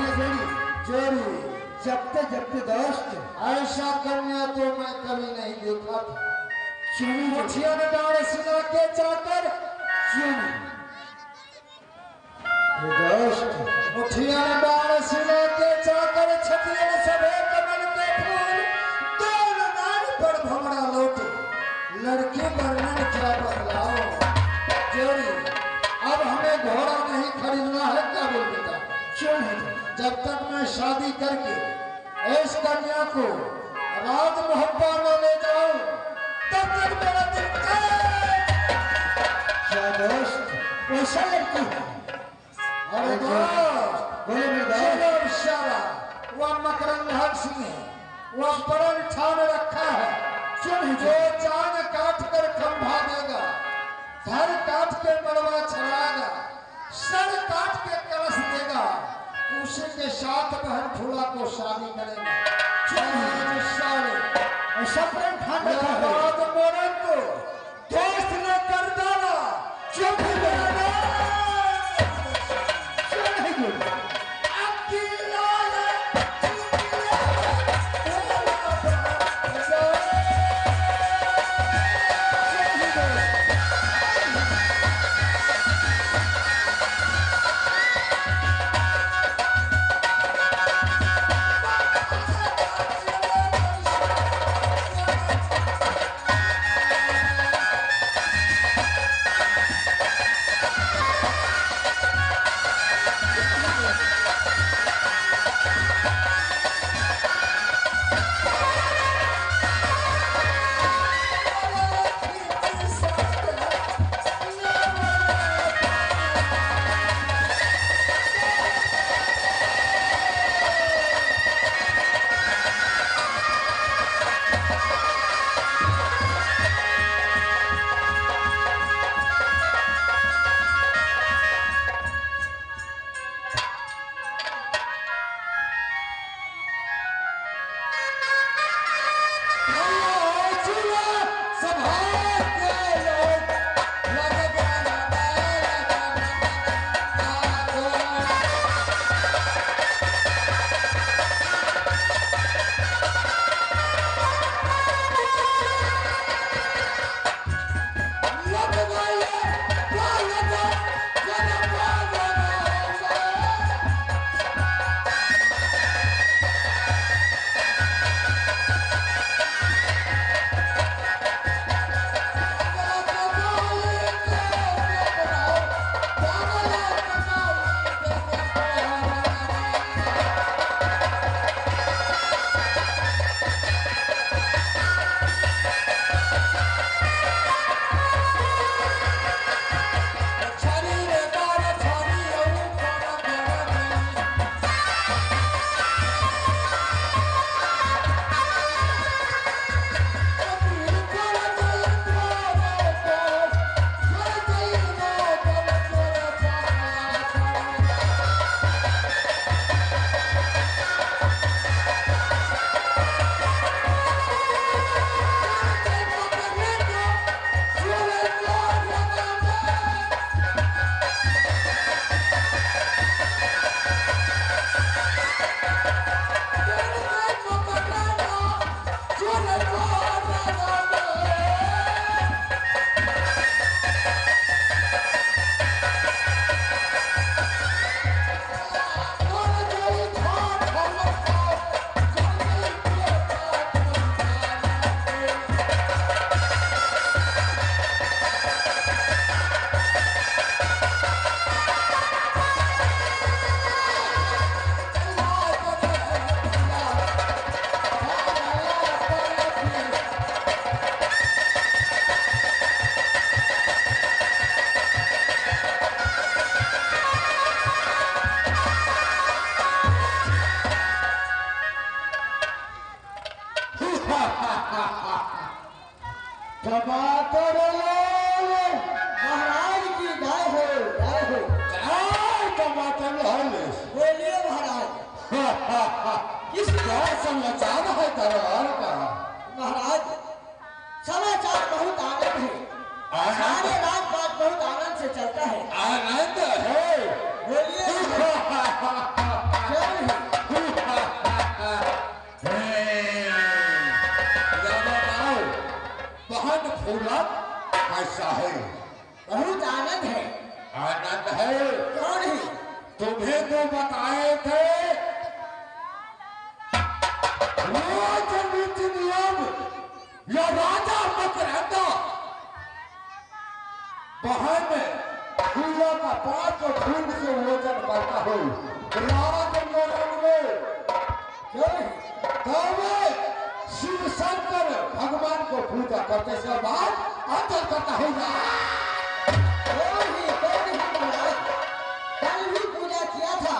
बोलिए जोड़ी जोड़ी जपते जपते दोस्त ऐसा कन्या तो मैं कभी नहीं देखा था। चुनी मुठिया में डाल सुना के चाकर चुनी दोस्त मुठिया में डाल सुना के चाकर छतियन सभे कमल के फूल दोन नान पर भमरा लौटे लड़की वर्णन क्या बतलाओ। जोड़ी अब हमें घोड़ा नहीं खरीदना है। क्या बोल बेटा? क्यों है? जब तक मैं शादी करके इस कन्या को राज मोहब्बा में ले जाऊं तब तक मेरा दिल क्या दोस्त वैसा लड़की है? अरे दोस्त बोले मेरे इशारा वह मकरंद सिंह है, वह परण ठान रखा है। क्यों है? जो चांद काट कर खंभा देगा, धर काट के मलबा छड़ाएगा, सर काट के कलश देगा, उसी के साथ बहन फूला को शादी करेंगे। ऐसा प्रेम ठान रखा है। मोरन को दोस्त ने कर डाला। क्यों नहीं? क्यों नहीं? टमाटर महाराज की गाय हो, गाय हो, जय टमाटर लाल। बोलिए महाराज। इस क्या समाचार है दरबार का? महाराज समाचार बहुत आनंद है, सारे राजपाट बहुत आनंद से चलता है। आनंद है? बोलिए। क्यों तुम्हें तो बताए थे रोज नीति नियम या राजा मकरंदा बहन फूलों का पांच फूल से वजन करता हो राज में तब शिव शंकर भगवान को पूजा करते से बाद अंतर करता है। कल भी पूजा किया था,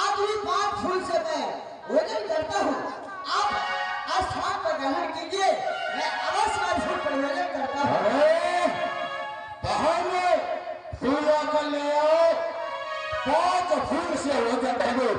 आज भी पांच फूल से मैं वजन करता हूँ। आप स्थान पर ग्रहण कीजिए, मैं अवश्य फूल पर वजन करता हूँ। बहन फूलों को ले आओ, पांच फूल से वजन करो।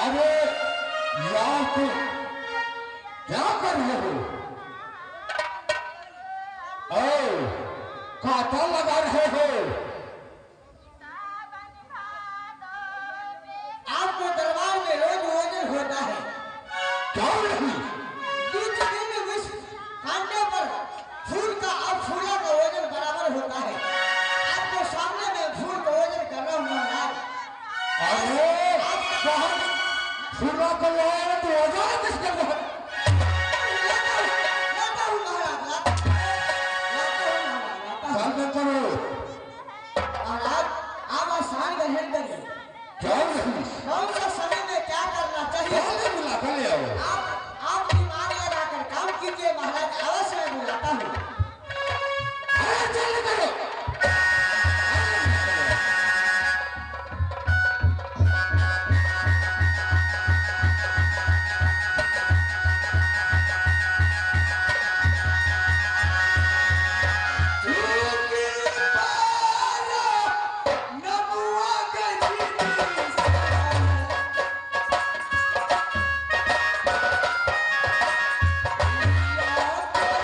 अरे यार तुम क्या कर रहे हो? कांटा लगा रहे हो। आपको दरबार में रोज वजन होता है। क्यों नहीं? बीच दिन विष कांटे पर फूल का अब फूला का वजन बराबर होता है। आपको सामने में फूल का वजन कर रहा हूँ महाराज। अरे फूला को लाया तो वजन किसका? लाता हूँ महाराज, लाता हूँ महाराज। महाराज आप आसान ग्रहण करिए। क्यों नहीं? कौन सा समय में क्या करना चाहिए? आप दिमाग लगाकर काम कीजिए महाराज। अवश्य मैं बुलाता हूँ। अरे चल करो।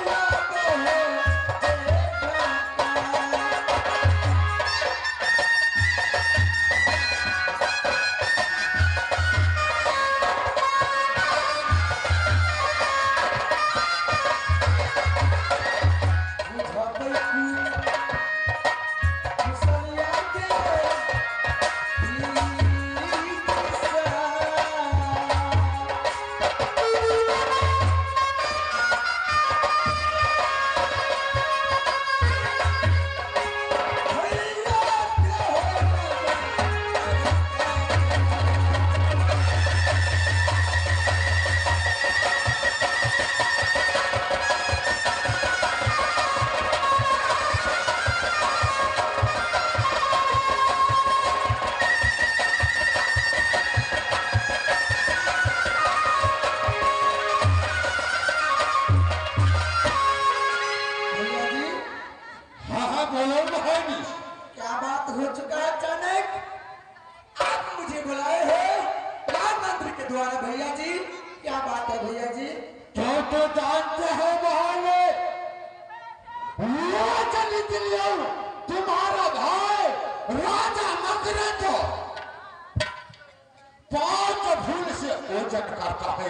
Yeah. जीत लियो तुम्हारा भाई राजा नगरे तो 5 फूल से ओजन करता है।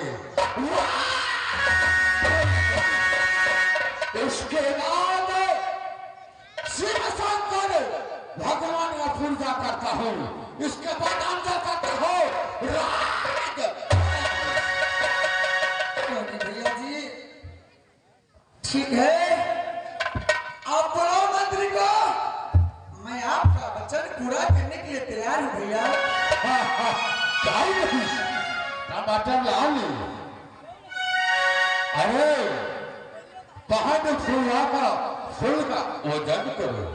इसके बाद शिव शंकर भगवान का पूजा करता हूँ। इसके बाद अंजल करता हो राज। भैया जी ठीक है, आप बुलाओ मंत्री को, मैं आपका वचन पूरा करने के लिए तैयार हूँ भैया। टमाटर लाओ। अरे पहाड़ फूला का फूल का वजन करो।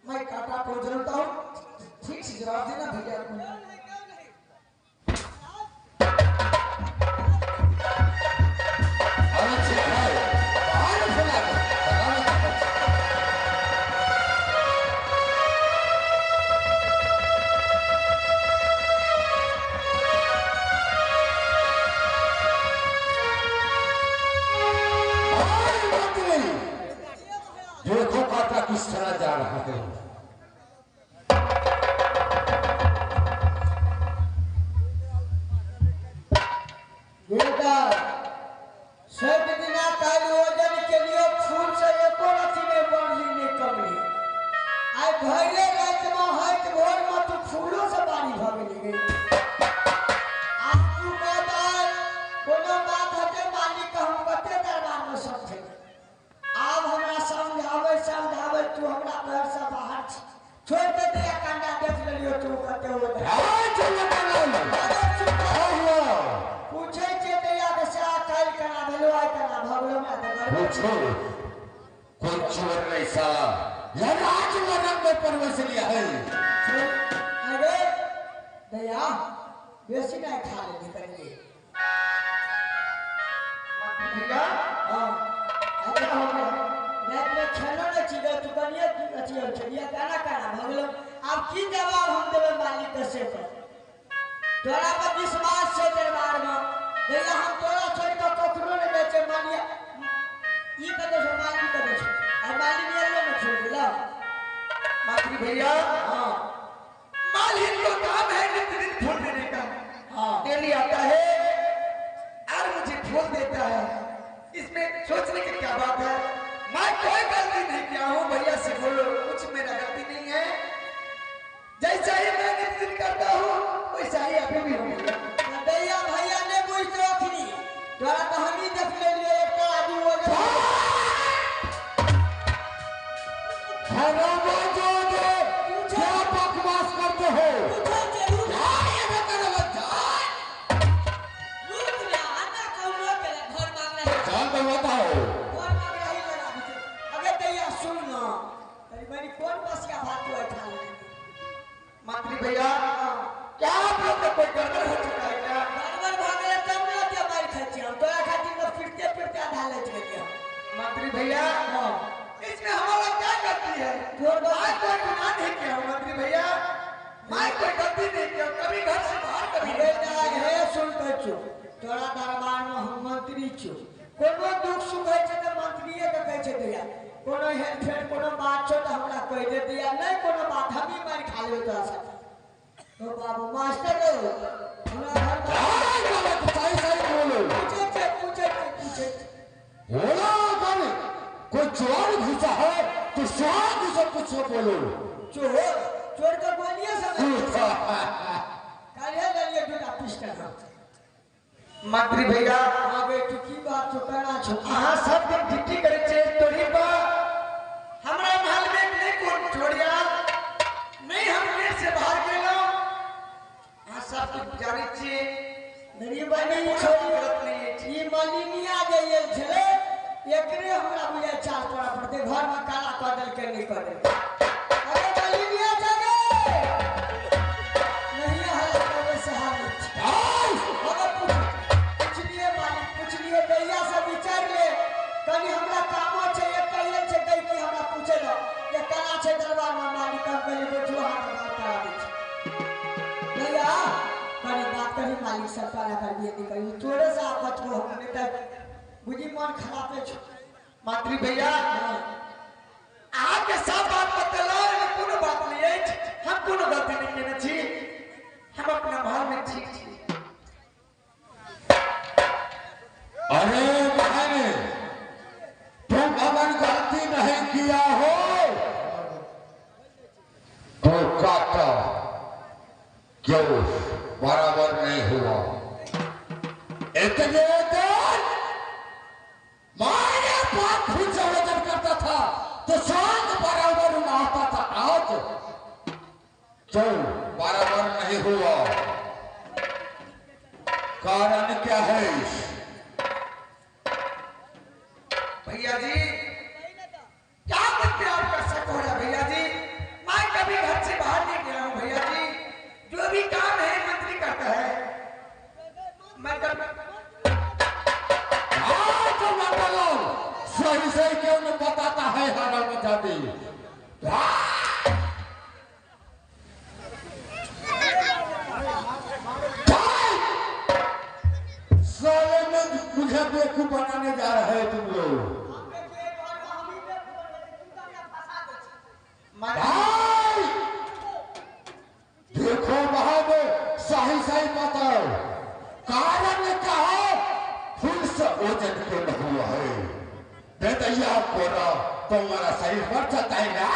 मैं काटा को जलता हूँ, ठीक से जवाब देना भैया को। देखो काटा किस तरह जा रहा है। बेटा सब दिना काल वजन के लिए फूल से एको रति नहीं बढ़ली नहीं कमली। आइ भरे रात में हट भोर में तू फूलों से बारी भ गेली गई। आप तू कहता कोनो बात हते मालिक हम कते दरबार में समझे। आब हमरा समझावे समझावे तू हमरा घर से बाहर छोड़ दे दे कांडा देख लेलियो तू कते हो। पूछे छे दैया के से काल केना भेलो आइ केना भ गेलो हमरा त पूछो कोई चोर नहीं साला यह राज वर्णन में प्रवेश लिया है। अरे दैया बेसी नहीं खा लेली करिए भैया। हां अरे हो गया रात में खेलो न छी तू कनिए अथी हो छलिया केना केना भ गेलो। आब की जवाब हम देबै मालिक से? तो तोरा पर विश्वास छै दरबार में दैया हम तोरा छोड़ के ककरो नहीं जाइ छै। मानिया ई कते छौ मालिक कते छौ आ मालिक एलो न छोड़ देला मातृ भैया। हां मालिक को काम है नित्य दिन फूल देने का। हां डेली आता है और मुझे फूल देता है, इसमें सोचने की क्या बात है। मैं कोई गलती नहीं किया हूँ भैया से बोलो, कुछ मेरा गलती नहीं है। जैसा ही मैं नित्य दिन करता हूँ वैसा ही अभी भी हूँ। दैया भैया ने बुझते अखनी तोरा तो हम ही देख लेलियो एकटा आदमी हो गेल। क्या बकवास करते हो? कोई गड़बड़ हो चुका है क्या? गड़बड़ भऽ गेलै तब ने ओते मारि खाइ छियै हम। तोरा खातिर तऽ फिरते फिरते आधा लैत गेलियै। मंत्री भैया हाँ। इसमें हमारा क्या गलती है? तोर मैं कोई गुनाह नहीं किया हूं मंत्री भैया, मैं कोई गलती नहीं किया, कभी घर से बाहर कभी हे नहीं। हे सुन कहै छियौ, तोरा दरबारमे हम मंत्री छियौ, कोनो दुख सुख होइ छै तऽ मंत्रिये के कहै छै दैया, कोनो हेर फेर कोनो बात छौ तऽ हमरा कहि दे दैया, नहि कोनो बात हमही मारि खा लेबै तोरा साथे। ओ बाबू मास्टर रौ, हमरा घर सही सही बोलो। पूछै छै पूछै छै पूछै छै। बोलो अगर कोई चोर घुसा है तो स्वाद से पूछो बोलो। चोर चोर के गोलिये से काल्हे लेलियै दूटा पिस्टल हम। मंत्री भैया हाँ बेटी की बात छौ, केना छौ? अहाँ सब दिन ड्यूटी करै छियै तोरी पर हमरा महल में नहीं कोन छोड़िया नहीं, हम गेट से बाहर गेलहुँ। अहाँ सब कुछ जानै छियै। मेरी बहिनी कोनो छोड़ी गलत नहीं अछि। ई मलिनिया जे आयल छलै एकरे हमरा बुझाइ चाल करऽ पड़तै, घर में काला कऽ देलकै नहि कऽ देलकै। अरे मलिनिया जागे नहीं हल्ला करबै से हाल नहि छै। अगर पुछलियै मालिक पुछलियै दैया से विचारि ले, कनि हमरा कामो छै, एक कहिए छै दै की हमरा पूछे दो जे केना छै दरबारमे मालिक। हम कहलियै बैठू अहाँके बात करा दै छी। दैया कनि बात करी मालिक से काला करबियै नहि करी, तोरे से आब बचबो हम, नहि तऽ बुझी मन खरापे छौ। मंत्री भैया हाँ। अहाँके सब बात बतेलहुँ, एहिमे कोनो बात नहीं अछि, हम कोनो गलती नहीं केने छी, हम अपना महल में ठीक छी। अरे बहन तुम अगर गलती नहीं किया हो तो काटा क्यों बराबर नहीं हुआ? इतने दिन मारे बाप फिर से वजन करता था तो स्वाद बराबर ना आता था, आज क्यों बराबर नहीं हुआ? कारण क्या है? भैया जी क्या बोलते आपका शक हो रहा है भैया जी? मैं कभी घर से बाहर नहीं गया हूँ भैया जी, जो भी काम है मंत्री करता है, मैं कभी सही सही क्यों नहीं बताता है हरामजादी? साले में मुझे बेवकूफ बनाने जा रहे हैं तुम लोग। भाई देखो बहादुर सही सही बताओ कारण क्या है? फिर से वजन क्यों नहीं हुआ है? दैया कोरा तुम्हारा शरीर बढ़ जाता है ना।